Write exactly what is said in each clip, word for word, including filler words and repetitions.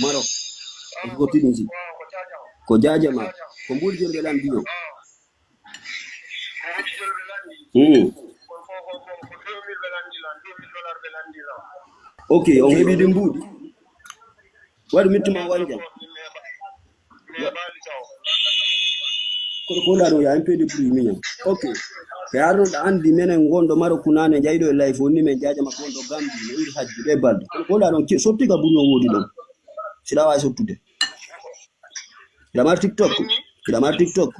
Maroc. Ko Tunisi. Ko jaajama. Ko mbuuɗi joni ɓe lanndi ɗo. Hmm. Ok, on heɓi ɗi mbuuɗi. Waɗu mittuma wanja. Kono ko wonɗa ɗon ya un peu de bruit minen. Ok. Ɓe arno ɗa anndi menen wonɗo Maroc kunaane jayɗo e live wonni men jaaja makko wonɗo Gambi no iri hajju ɗe balɗe. Kono ko wonɗa ɗon sottiga bruit no woodi ɗon. Siɗa waawi sottude. Hiɗa mari TikTok? Hiɗa mari TikTok?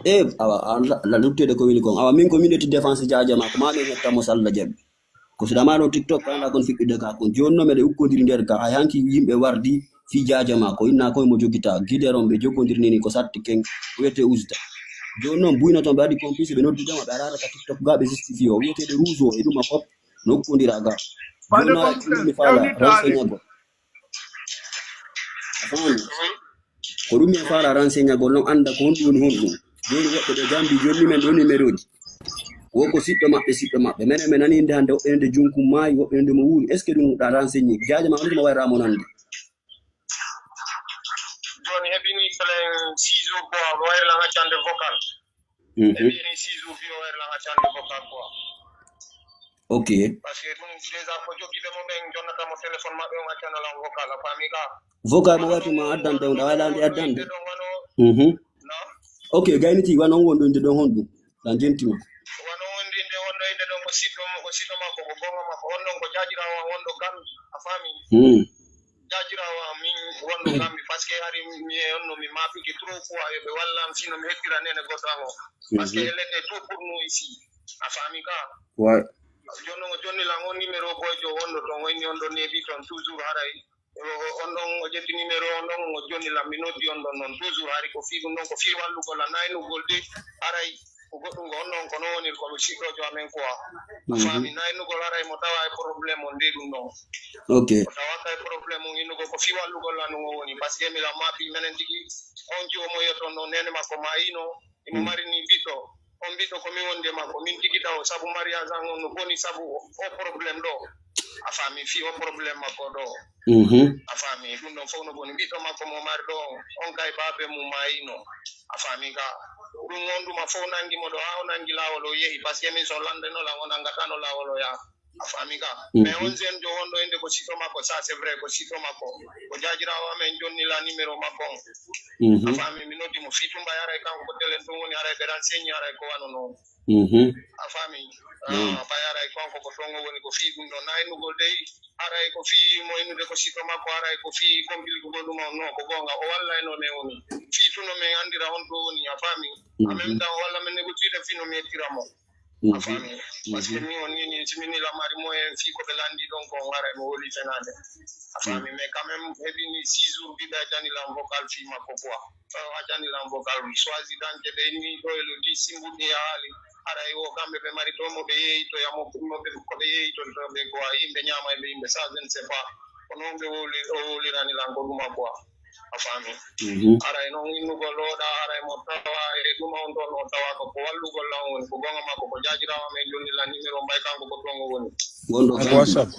E awa la luttude ko weli kon awa min ko min ƴetti défense jaaja makko ma min hetta mo salla jaɓi. Ko so ɗama ɗon TikTok ko anda kon fiɓɓude ka kon. Joni noon meɗe ukkodiri nder ka. Hay hanki yimɓe wardi fi jaaja ma ko inna koye mo jogita. Gider on ɓe jokkodiri nini ko satti ken wiyete usda. Joni noon buyna toon ɓe waɗi complice ɓe noddidema ɓe arata ka TikTok ga ɓe justifié o wiyeteɗo rouge o e ɗuma fof no ukkodira ga. Joni noon mi faala renseignago. Ko ɗum min faala renseignago non anda ko honɗum woni honɗum. Joni woɓɓe ɓe gambi jonni men ɗo numéroji. Woko siɗɗo maɓɓe siɗɗo maɓɓe menen mi nani inde hannde woɓɓe inde junkum maayi woɓɓe inde mo wuuri est ce que ɗum ɗa renseigné jaaja ma honɗuma wayra mo nande. Joni heɓini kalen six jours ko wayla haccande vocal. Eɓini six jours fi o wayla haccande vocal quoi. Ok. Parce que ɗum déjà ko jogiɓe mo ɓen jonnata mo téléphone maɓɓe on accana lan vocal a faami ka. Vocal mo wati ma addande on ɗa wayla nde addande. Mhm. Ok gayniti wano on wonɗo inde ɗon honɗum ɗan jentima. Wano wonde inde wonɗo inde ɗon ko siɗɗo mo ko siɗɗo makko ko gonga makko on ɗon ko jaajirawo on wonɗo gambi a faami. Hmm. Jaajirawo am min wonɗo kamɓe parce que hari mi e on no mi mafike trop fois yoɓe wallam sino mi hettira nene goto an o parce que elle était tout pour nous ici a faami ka. Joni o jonni lan on numéro boyjo wonɗo ton wayni on ɗo neeɓi ton toujours haray on ɗon o ƴetti numéro on ɗon o jonni lan mi noddi on ɗon noon toujours hari ko fii ɗum ɗon ko fii wallugol lan naynugol de haray ko goɗɗum ko on ɗon ko non wonir ko mi siɗɗojo amen quoi. A faami naynugol haray mo tawa e problème on de ɗum ɗon. Ok. O tawaka e problème on innugol ko fii wallugol lan ɗum o woni parce que mi lan mapi menen tigi on jiwo mo yetton ɗo nene makko ma yino imo mari ni ɓiɗɗo on ɓiɗɗo ko min wondi e makko min tigi taw sabu mariage an on no boni sabu o problème ɗo. A faami fii o problème makko ɗo. Mhm. A faami ɗum ɗon fof no boni ɓiɗɗo makko mo mari ɗo on kay baabe mum maayino. A faami ka ɗum on ɗuma fof nangi mo ɗo haa o nangi laawol o yehi parce que min so landeno lan o nangatano laawol o yaha. A faami ka mais on jeune jo wonɗo inde ko sito makko ça c'est vrai ko sito makko ko jaajiraawo amen jonni la numéro makko on. Mhm. A faami mi noddi mo fii tumba yaray kanko ko telen ɗum woni haray ɓe renseigné haray ko wano noon. Mhm. A faami. Ɓay haray kanko ko toon o woni ko fii ɗum ɗo naynugol dey haray ko fii mo innude ko sito makko haray ko fii complique goɗɗum on no ko goonga o walla e no men woni fii tuno men anndira on ɗo woni a faami. En même temps o walla men négocier fii no mi ettira mo. A faami. Parce que min on nini si min nilamari moyen fii ko ɓe lanndi ɗon ko on haray mo woli fenaande. A faami mais quand même heɓini six jours mbiɗa jani lan vocal fii makko quoi. Tawa accani lan vocal choisi danke ɓe ni ɗo e lodi simbuɗi yaali haray wo kamɓe ɓe mari to mo ɓe yeeyitoya mo ko ɓe yeeyitotoɓe ko a yimɓe ñama e ɓe yimɓe ça je ne sais pas ko noon ɓe wowli o wowlirani lan ko ɗuma quoi. A faami. Haray noon innugol oɗa haray mo tawa e ɗuma on ɗon o tawa ko ko wallugol lan woni ko gonga makko ko jaajirawa men jonni lan numéro mbay kanko ko toon o woni. Wonɗo whatsapp.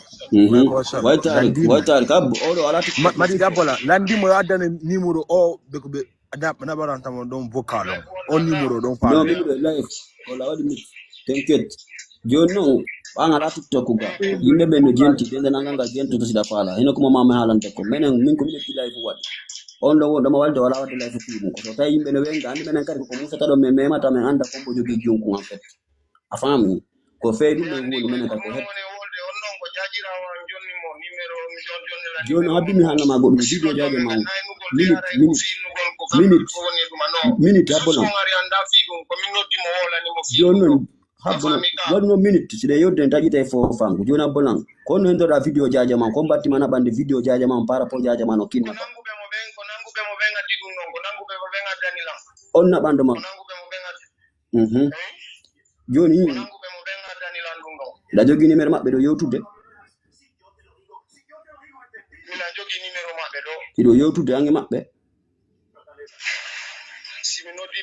Waytaari waytaari ka oɗo ala. Madi dabbola lanndimo yo addane numéro o ɓe ko ɓe naɓarantamo ɗon vocal on on numéro ɗon faami. Live wala waɗi mi tenket. Joni noon ɓan ala tiktok ga yimɓe ɓen no jenti ɓe nde nanga ngal jentoto siɗa faala hino ko mama mi haalante ko menen min ko miɗo fi live waɗi. On ɗo wonɗo ma walde wala wadde live fi mum ko so tawi yimɓe no wenga andi menen kadi koko musata ɗon min memata min anda kombo jogii jonkun en fait. A faami ko feewi ɗum ɗo woni menen ka ko heɓ. Joni habbimi haalnama goɗɗum vidéo jaajo ma on minute minute minute habbolan. Joni noon habbolan waɗu noon minute siɗa yewtiden taƴita e fo fanko joni habbolan ko honno hentoɗa vidéo jaajo ma on ko battima naɓande vidéo jaajo ma on par rapport jaajo ma no kinna on naɓando ma. Mhm. Joni hiɗa jogii numéro maɓɓe ɗo yewtude. Hiɗo yewtude ange maɓɓe.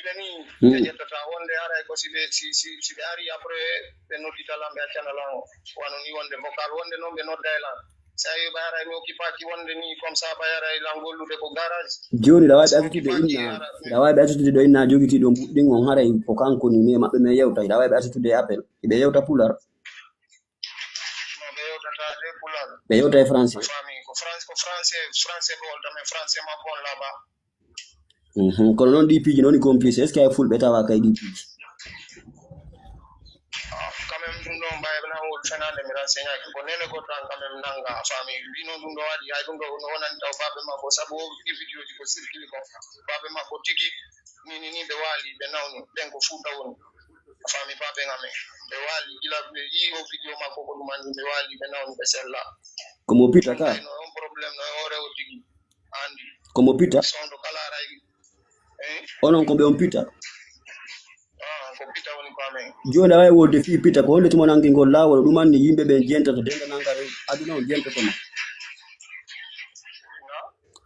Ɓe ni, hmm, ɓe ƴettata wonde haray ko si ɓe, si, si, si ɓe ari après, ɓe noddita lan, ɓe accana lan o. Wano ni wonde vocal, wonde noon ɓe nodda e lan. Si a yehi ɓe haray mi occupaki wonde ni, comme ça ɓe haray lan gollude ko garage. Jooni, ɗa waawi ɓe accitude inna, ɗa waawi ɓe accitude ɗo inna jogitii ɗo mbuɗɗin on, haray ko kanko ni, mi e maɓɓe men yewta, ɗa waawi ɓe accitude e appel. Hiɓe yewta pular. No, ɓe yewtata de pular. Ɓe yewta e français. Famille, ko France, ko français, français ɓe wolta, mais français makko on laaɓaa. Mhm. Kono noon ɗi piiji noon e complice, est-ce que hay fulɓe tawa kay ɗi piiji? Ah, quand même, ɗum ɗo mbawi nan wol fenande mi renseignaaki. Ko nene goɗɗo an quand même nanga, a faami. Mbino ɗum ɗo waɗi, hay ɗum ɗo no wonani taw baɓe makko, sabu o ɗi vidéo ji ko circule ko. Baɓe makko tigi, ni, ni, ni ɓe waali, ɓe nawni, ɓen ko Fuuta woni. A faami baɓe ngamen. Ɓe waali, gila ɓe yi o vidéo makko ko ɗum anndi, ɓe waali, ɓe nawni, ɓe sella. Ko mo pita ka? Ɗum ɗo on problème no e hoore o tigi. Andi. Ko mo pita? Sondo kala aray. Eh? Onon ko ɓe on pita? Ah, ko pita woni ko amen. Jooni awa e wonde fii pita, ko honde tuma nangi ngol laawol, ɗum anni yimɓe ɓen jentata, dental ngal aduna on jentatama. Na?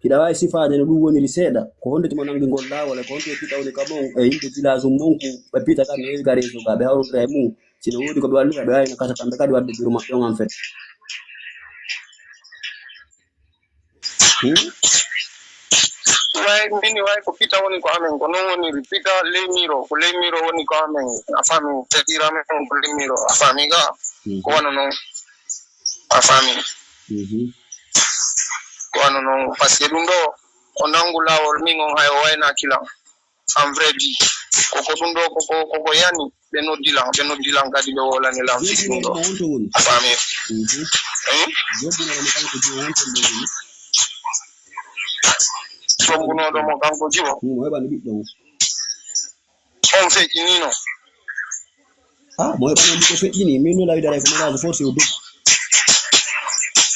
Hiɗa waawi sifaade no ɗum woniri seeɗa, ko honde tuma nangi ngol laawol, e ko honde pita woni ka mon, e yimɓe village um mon, ko ɓe pita ka no heewi ka réseau ka, ɓe hawrondira e mum. Si no woodi ko ɓe wallira, ɓe waawi no kasa kamɓe kadi waɗde bureau maɓɓe on en fait. Hmm? Way, mbini way ko pita woni ko amen, ko non woniri. Pita ley miro, ko ley miro woni ko amen. A faami, c'est-à-dire amen ko ley miro. A faami ga? Mhm. Ko wano non. A faami? Mhm. Ko wano non. Parce que ɗum ɗo, o nangu laawol min on hay o wayna kilan. En vrai dit, koko ɗum ɗo, koko, koko yani, ɓe noddi lan, ɓe noddi lan kadi ɓe wolani lan fii ɗum ɗo. A faami? Mhm. Eh? Jombunoɗo mo kanko jiwo won ton ɗo woni. Jombunoɗo mo kanko jiwo? Mm, o heɓani ɓiɗɗo mo. On feƴƴinino? Ah, mo heɓani mo ko feƴƴini. Min no lawi dara ko mariage forcé o doggu.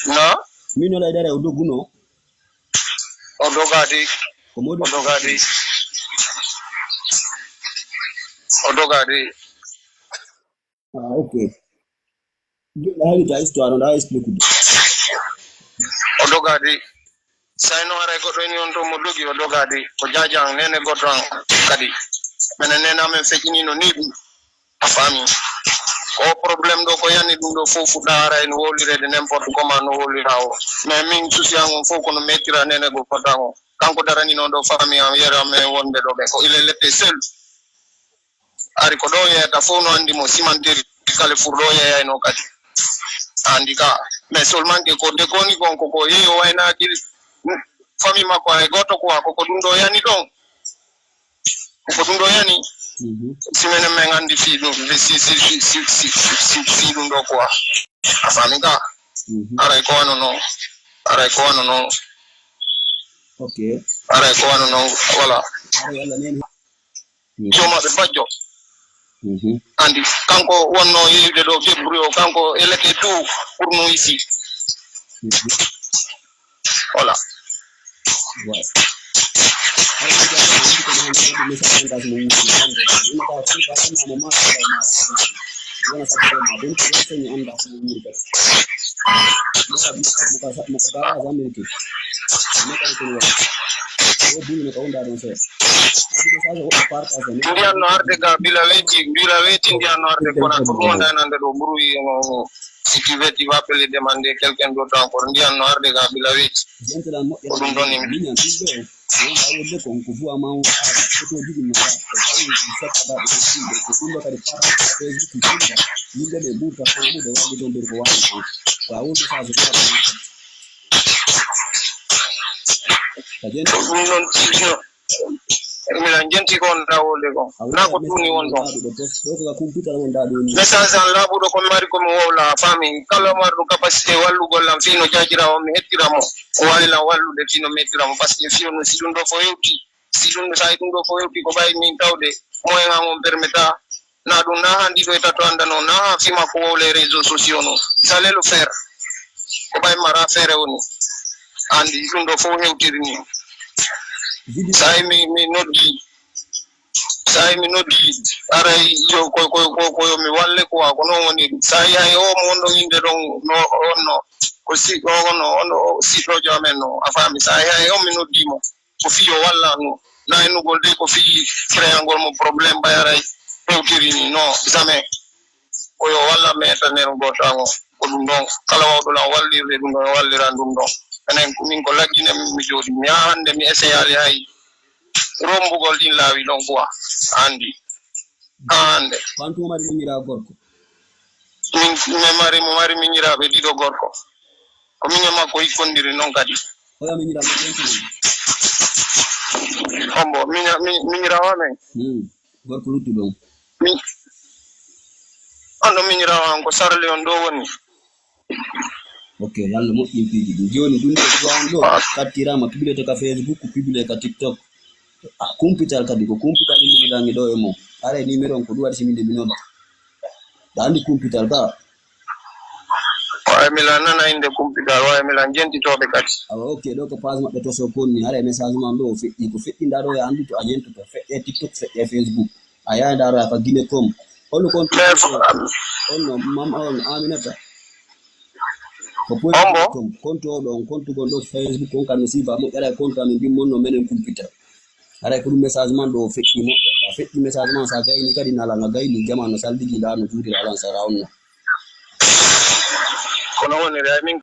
Na? Min no lawi dara o dogguno. O dogaade. Ko mawɗo. O dogaade. O dogaade. Ah, ok. Jooni a haalita histoire on, a explique de. O dogaade. Sayno haray goɗɗo ini on to mo dogi, o dogaade. Ko jaajan nene goɗɗo an kadi. Menen nene amen feƴƴinino ni ɗum. A faami? Ko problème ɗo ko yani ɗum ɗo fof fuɗɗa ara ene wowlireede n'importe comment no wowlira o. Mais min souci an on fof kono mettira nene go potan o. Kanko darani noon ɗo famille am, yere am e wonɓe ɗo ɓe. Ko il est laissé seul. Ari ko ɗo yeyata fof no anndi mo, cimenterie, Carrefour ɗo yeyayno kadi. Anndi ka. Mais seulement que ko de koni kon ko, ko yeeyo waynaaki famille makko hay gooto quoi, ko, ko ɗum ɗo yani ɗon. Ko ɗum ɗo yani. Mhm. Si menen men anndi fii ɗum, si, si, si, fii ɗum ɗo quoi. A faami ka? Mhm. Aray ko wano non. Aray ko wano non. Ok. Aray ko wano non, voilà. Aray Allah neni. Mhm. Jooma ɓe bajjo. Mhm. Anndi, kanko wonno yeeyude ɗo february o, kanko e leke tout pour nous ici. Mhm. Voilà. Ouais. Ndiyan no arde ga bila weeti, bila weeti ndiyan no arde kona ko ɗum wonda nande ɗo ɓuruyi no. Si tu veux, tu vas appeler, demander quelqu'un d'autre encore. Ndiyan no arde ga bila weeti. Ko ɗum ɗon imi. Ko ɗum ɗon tigi no. Miɗen jenti ko on dawolde ko. Naa ko tuni won ɗon. Message an laaɓuɗo ko mi mari ko mi wowla, a faami. Kala marɗo capacité wallugol lan fii no jaajiraawo mi hettira mo. O waawi lan wallude fii no mi hettira mo. Parce que fii no si ɗum ɗo fof hewti. Si ɗum ɗo, so a yi ɗum ɗo fof hewti ko ɓay min tawde moyen an on permeta. Na ɗum na haa ndi ɗo e tato annda no, na haa fii makko wowle réseaux sociaux no. Il fallait le faire. Ko ɓay mara feere woni. Anndi ɗum ɗo fof hewtiri ni. Sa yi mi, mi noddi. Sa yi mi noddi. Aray yo ko, ko, ko, ko yo mi walle quoi, ko non woni. Sa yi hay o mo wonɗo innde ɗon no, on no. Ko si, o, on no, on no, o siɗɗojo amen no. A faami? Sa yi hay o mi noddi mo. Ko fii yo walla no. Naynugol de ko fii créangol mo problème ɓay aray hewtiri ni. Non, jamais. Ko yo walla metanel gotango. Ko ɗum ɗon kala wawɗo lan wallirde ɗum ɗon, walliran ɗum ɗon. Enen ko min ko laggine min mi jooɗi. Mi haa hannde mi essayali hay rombugol ɗin laawi ɗon quoi. Anndi. Haa hannde. Ko an tuma mari miñira gorko? Min, mi mari, mo mari miñiraaɓe ɗiɗo gorko. Ko min e makko ikkondiri non kadi. Oya miñira mo gonti non. Hombo, miña-, mi-, miñiraawo amen? Hmm. Gorko luttuɗo on. Mi-, on ɗo miñiraawo an ko Sarli on ɗo woni. Ok, yalla moƴƴin piiji ɗin. Jooni ɗum ɗo duwa on ɗo, ah, kattirama, publié to ka Facebook, publié ka TikTok. Ah, kumpital kadi, ko kumpital ɗum ɗiɗangi ɗo e mo. Haray numéro on ko ɗum waɗi si min de mi nodda. Ɗa anndi kumpital ka? Wawi mi lan nana innde kumpital, wawi mi lan jentitooɓe kadi. Awa, ok, ɗo ko page maɓɓe to so konni, haray message man ɗo o feƴƴi, ko feƴƴi nda ɗo e anndu to a jentoto, feƴƴe TikTok, feƴƴe Facebook. A yaha nda ɗo a ka Guinée com. Hol no compte on no, mam on Aminata? Ko point Hombo? Com, compte o ɗo, on compte gon ɗo Facebook, on kan no siifa moƴƴa, haray compte amin ɗin mon no menen kumpital. Haray ko ɗum message man ɗo o feƴƴi moƴƴa. A feƴƴi message man, sa gayni kadi nala nga gayni, jama no saldigi nda no juutira alan sara on no. Kono woniri ay min